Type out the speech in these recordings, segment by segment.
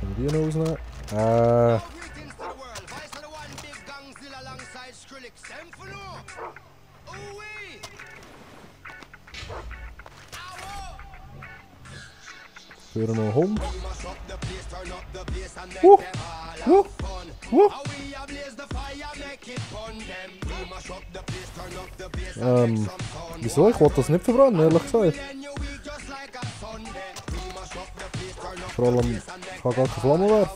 Schon die noch rausnehmen. Für noch einen Hund. Wieso? Ich wollte das nicht verbrennen, ehrlich gesagt. Vor allem, ich habe gar keine Flammenwerfer.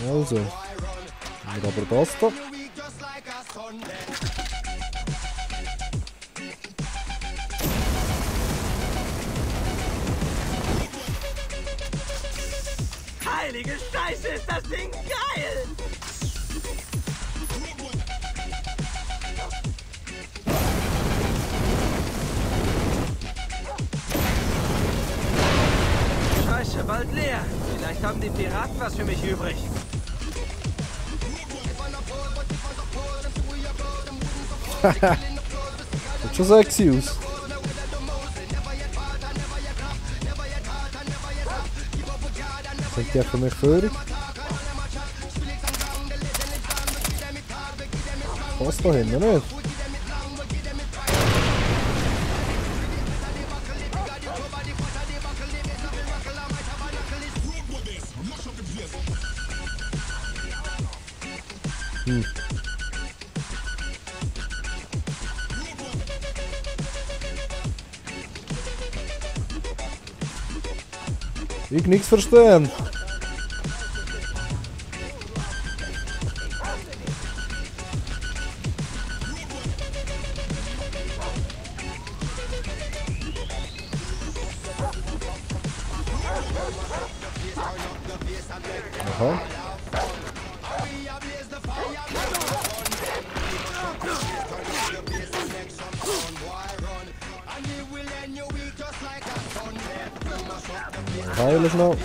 Also, wir aber das da. Heilige Scheiße, ist das Ding geil! Scheiße, bald leer. Vielleicht haben die Piraten was für mich übrig. Sieht schon sexy aus. Sind die für mich Führung? Passt da hinten nicht? Ich nichts verstehen. Aha. Heil ist noch.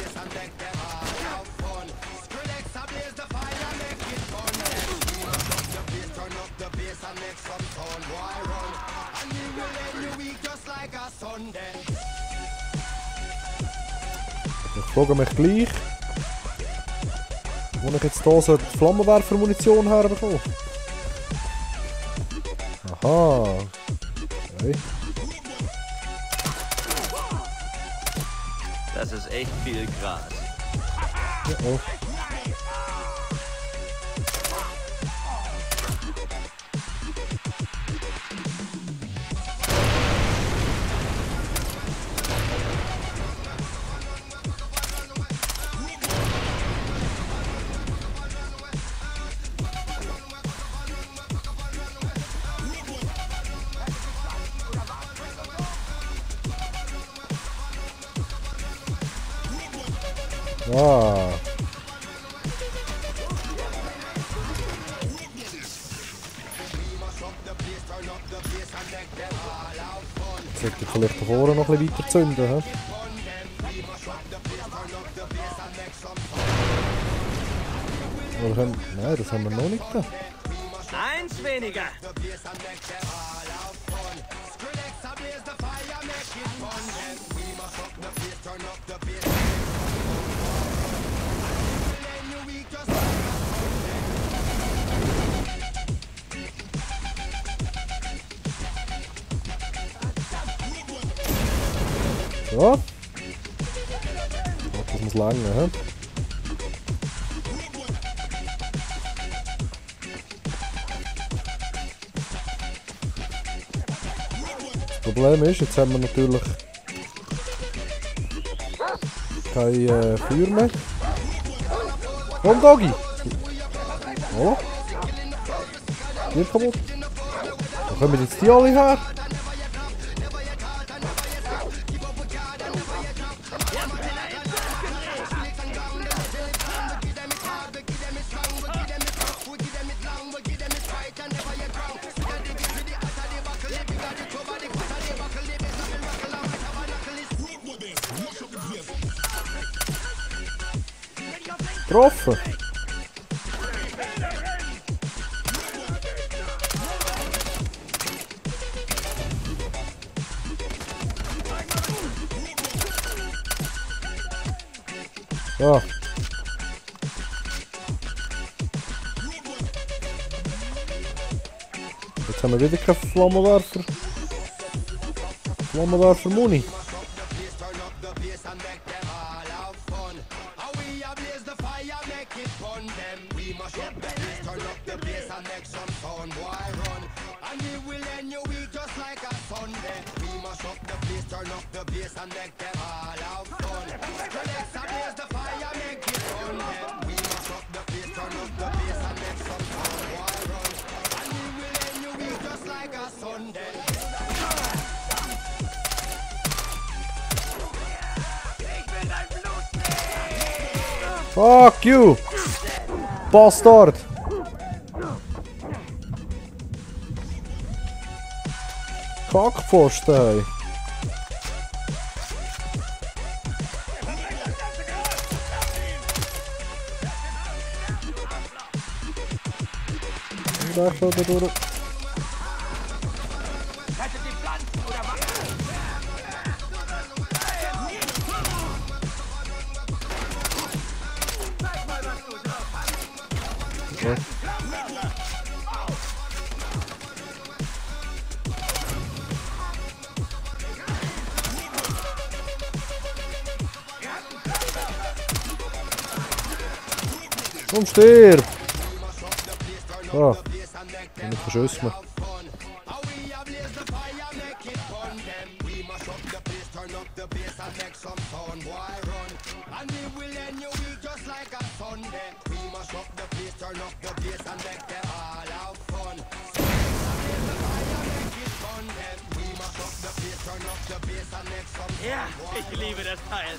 Ich frage mich gleich, wo ich jetzt hier so Flammenwerfer-Munition herbekomme. Aha. Okay. Das ist echt viel Gras. Ja, oh. Ah. Sollte ich vielleicht vorne noch ein bisschen weiter zünden, he? Nein, das haben wir noch nicht. Eins weniger. So. Das muss lang, he? Das Problem ist, jetzt haben wir natürlich kein Feuer mehr. Komm, Doggy! Hallo? Hier kaputt. Wo kommen jetzt die alle her? Getroffen! So. Jetzt haben wir wieder keinen Flammenwerfer. Flammenwerfer Muni. Fuck you! Bastard! Kackpfosten, hey! Da schon da durch. Okay. Komm, stirb! So. Und ich verschüsse mich. Ja, ich liebe das Teil.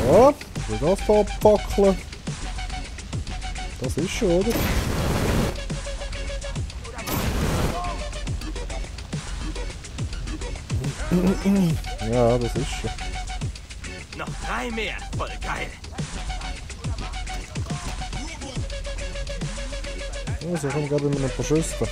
Ja, wie das da abpackeln. Das ist schon, oder? Ja, das ist schon. Noch 3 mehr. Voll geil. Also, komm, geben wir noch ein paar Schüsse.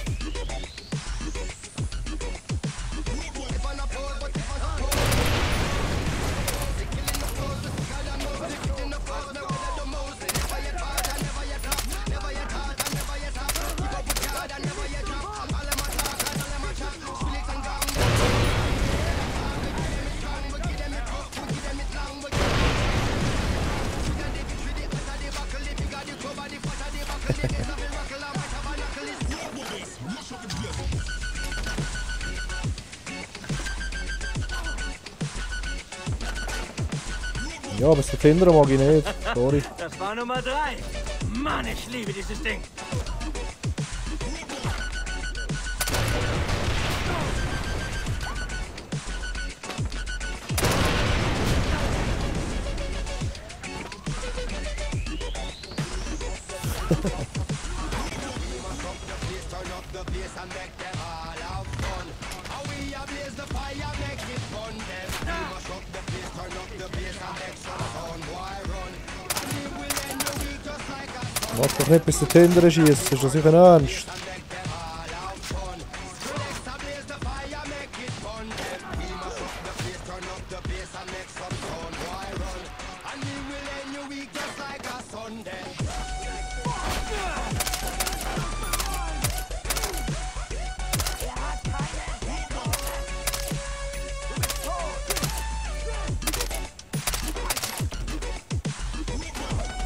Ja, aber das Finder mag ich nicht. Sorry. Das war Nummer 3. Mann, ich liebe dieses Ding. Mach doch nicht bis der Tinder schießt, ist das sicher ernst?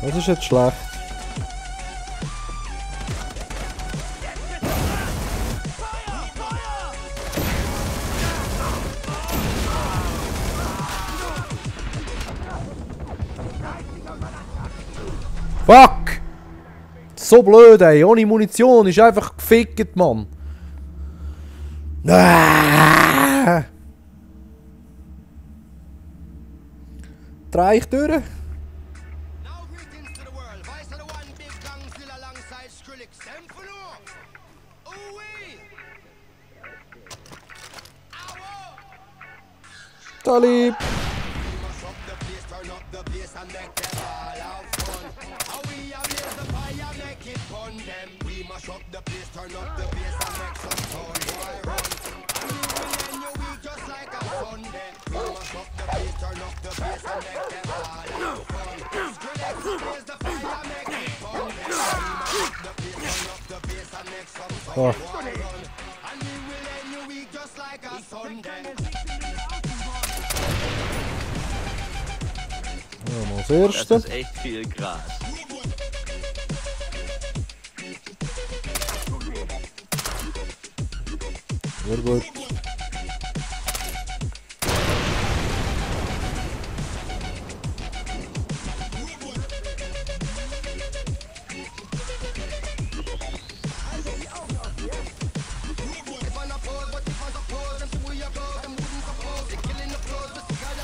Das ist jetzt schlecht. Fuck! So blöd, ey. Ohne Munition ist einfach gefickt, Mann. Dreh ich durch? Talib! Oh. Ja, mal das erste. Das ist echt viel Gras. Sehr gut.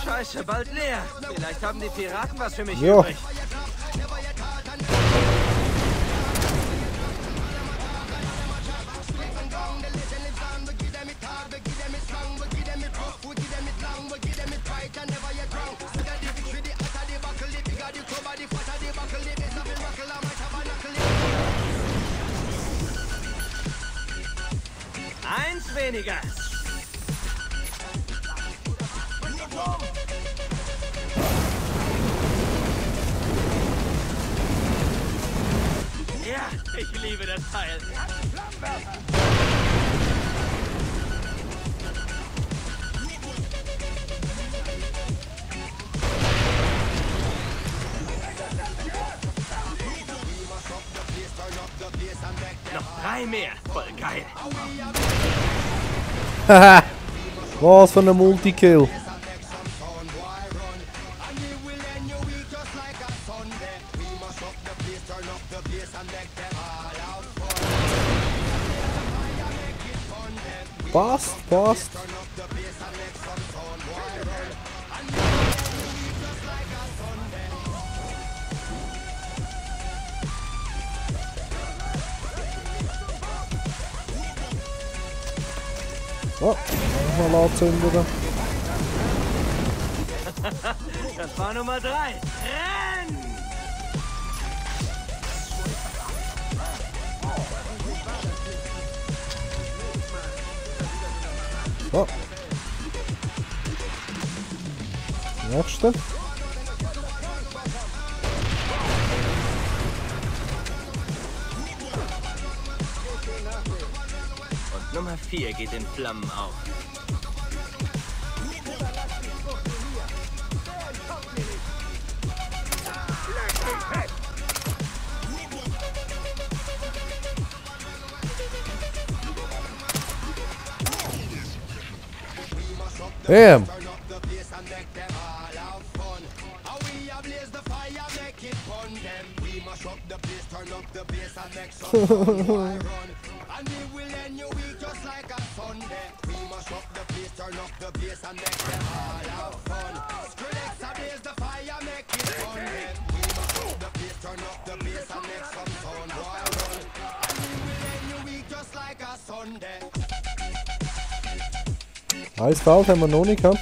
Scheiße, bald leer. Vielleicht haben die Piraten was für mich Ja. übrig. Eins weniger. Ja, ich liebe das Teil. Noch 3 mehr. Voll geil. Haha! Was für ein Multikill! Passt, passt! Oh, mal anzünden. Das war Nummer 3. Renn! Oh. Nächste. Und Nummer 4 geht in Flammen auf. Bam! Eisfeld haben wir noch nicht gehabt.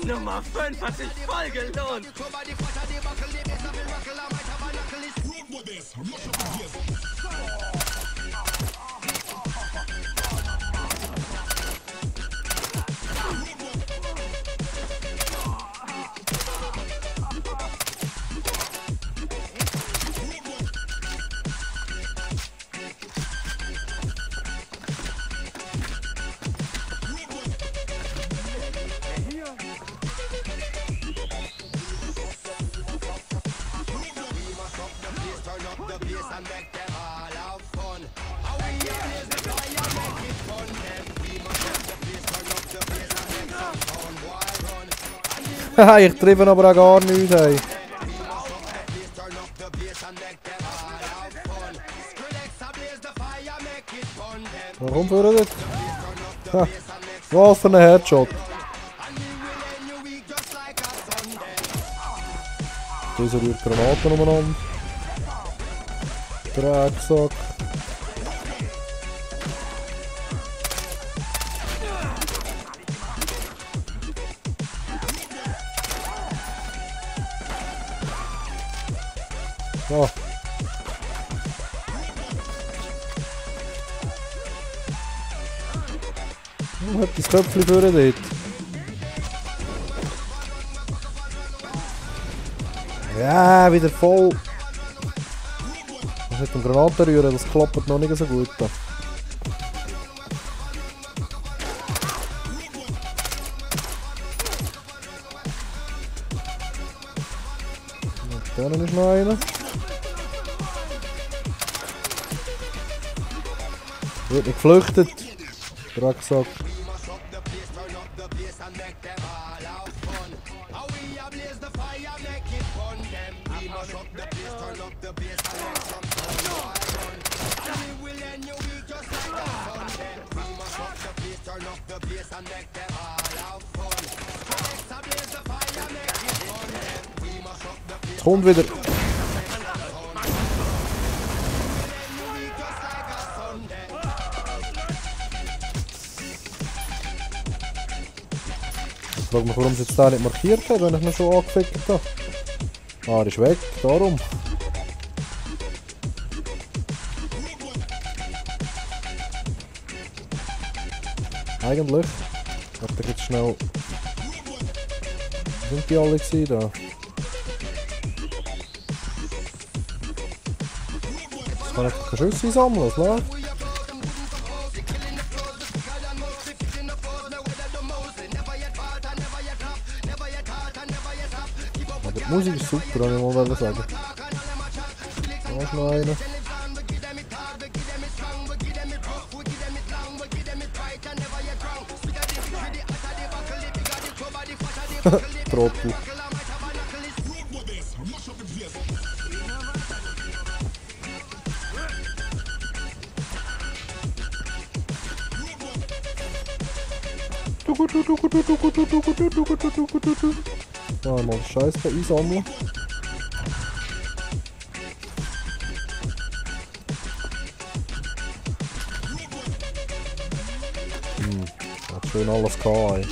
Nummer 5 hat sich voll gelohnt. Turn up the bass and make them all have fun. Haha, ich treffe aber auch gar nichts, hey. Warum für das? Ha, was für ein Headshot. Dieser rührt Granaten umeinander. Drecksack. Oh. Hat das Köpfchen vorne dort. Ja, wieder voll. Das mit dem Granatenrühren, das klappt noch nicht so gut. Da ist noch einer. Wird nicht geflüchtet. Drecksack. Es kommt wieder. Ich frage mich, warum sie jetzt da nicht markiert hat, wenn ich ihn schon angefickt habe. Ah, er ist weg, darum. Eigentlich. Warte jetzt schnell. Wo sind die alle gewesen da? Jetzt kann ich keine Schüsse sammeln, was läuft? Aber die Musik ist super, kann ich mal sagen. Da ist noch einer. Trottel. Mal den Scheiß da einsammeln. Hat schön alles gehabt, ey.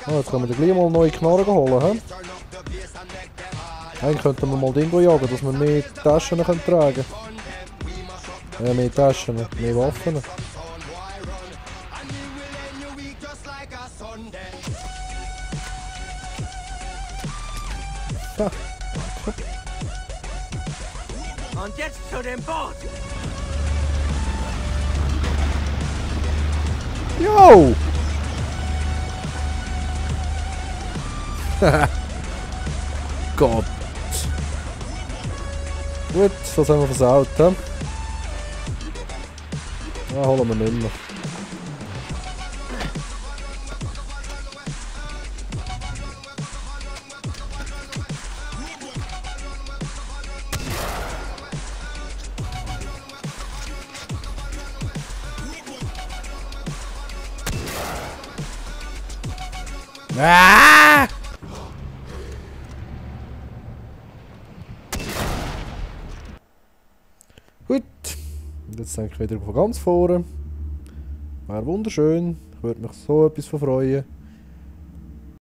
Oh, jetzt können wir gleich mal neue Knarren holen. He? Eigentlich könnten wir mal Dingo jagen, dass wir mehr Taschen tragen können. Ja, mehr Taschen, mehr Waffen. Ja. Und jetzt zu dem Boot! Yo! Gott! Gut, das haben wir versaut, he? Ja, holen wir nicht mehr. Ah! Gut, und jetzt denke ich wieder von ganz vorne. Wäre wunderschön, ich würde mich so etwas freuen.